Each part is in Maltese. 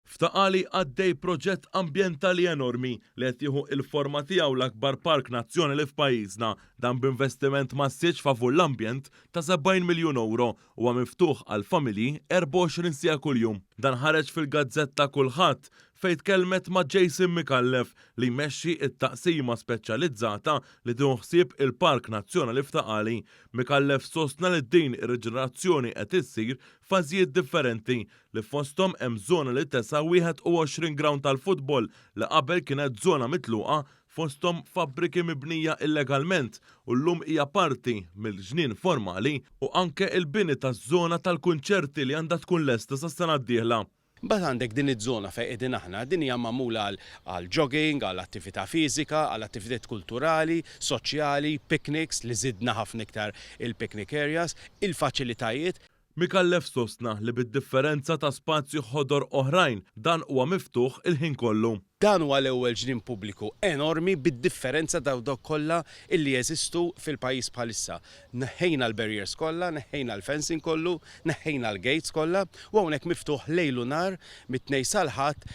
F'Ta' Qali għaddej proġett ambjentali enormi li qed jieħu il-forma tiegħu l-akbar park nazzjonali f'pajjiżna, dan b'investiment massiċ favur l-ambjent ta' 70 miljun euro huwa miftuħ għal familji 24 siegħa kuljum. Dan ħareġ fil-gazzetta Kullħadd fejn tkellmet ma' Jason Micallef li jmexxi t-taqsima speċjalizzata li tieħu ħsieb il-Park Nazzjonali f'Ta' Qali. Micallef sostna li din ir-riġenerazzjoni qed issir f'fażijiet differenti li fosthom hemm żona li tesa' 21 grawnd tal-futbol li qabel kienet żona mitluqa fosthom fabbriki mibnija illegalment u llum hija parti mill-ġnien formali u anke l-bini taż-żona tal-kunċerti li għandha tkun lesta sas-sena d-dieħla. Imbagħad għandek din iż-żona fejn qegħdin aħna, din hija magħmula għal jogging, għal attività fiżika, għal attivitajiet kulturali, soċjali, picnics li żidna ħafna iktar il-picnic areas, il-faċilitajiet. Micallef sostna li bid-differenza ta' spazji ħodor oħrajn, dan huwa miftuħ il-ħin kollu. Dan huwa l-ewwel ġnien pubbliku enormi bid-differenza ta' dawk kollha illi jeżistu fil-pajjiż bħalissa. Neħħejna l-barriers kollha, neħħejna l-fencing kollu, neħħejna l-gates kollha u hawnhekk miftuħ lejl u nhar mit-Tnejn sal-Ħadd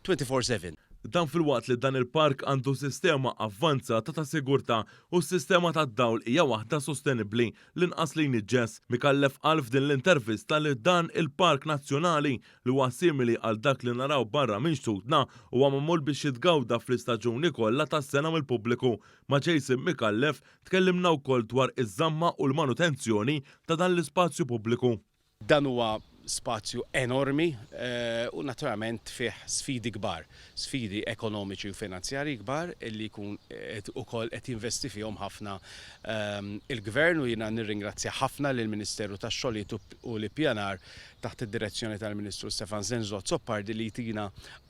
24/7. Dan filwaqt li dan il-park għandu sistema avvanzata ta' sigurtà u s-sistema tad-dawl hija waħda sostenibbli l-inqas li jniġġes. Micallef qal f'din l-intervista li dan il-park nazzjonali li huwa simili għal dak li naraw barra minn xtutna huwa magħmul biex jitgawda fl-istaġuni kollha tas-sena mill-pubbliku. Ma' Jason Micallef tkellimna wkoll dwar iż-żamma u l-manutenzjoni ta' dan l-ispazju pubbliku. Dan huwa spazju enormi u naturalment fih sfidi kbar, sfidi ekonomiċi u finanzjarji kbar li jkun ukoll qed jinvesti fihom ħafna il-Gvern u jiena nirringrazzja ħafna lill-Ministeru tax-Xogħlijiet u l-Ippjanar taħt id-direzzjoni tal-Ministru Stefan Zenzo Azzopardi li jtina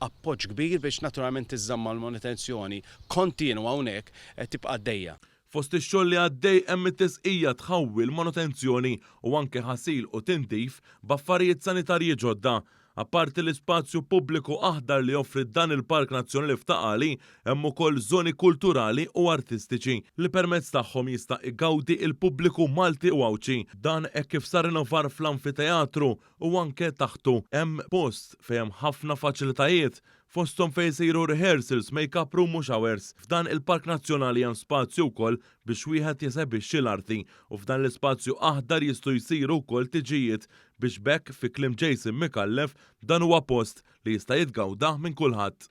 appoġġ kbir biex naturalment iż-żamma u l-manutenzjoni kontinwa hawnhekk tibqa' għaddejja. Fost ix-xogħol li għaddej hemm it-tisqija, tħawwil, manutenzjoni u anke ħasil u tindif b'affarijiet sanitarji ġodda. Apparti l-ispazju pubbliku aħdar li joffri dan il-Park Nazzjonali f'Ta' Qali, hemm ukoll żoni kulturali u artistiċi li permezz tagħhom jista' igawdi il-pubbliku Malti u Għawdxi. Dan hekk kif sar rinnovar fl-anfiteatru u anke taħtu hemm post fejn hemm ħafna faċilitajiet fosthom fejn isiru rehearsals, make-up room u showers. F'dan il-Park Nazzjonali hemm spazju wkoll biex wieħed jesebixxi l-arti u f'dan l-ispazju aħdar jistgħu jsiru wkoll tiġijiet biex b'hekk fi kliem Jason Micallef dan huwa post li jista' jitgawda minn kulħadd.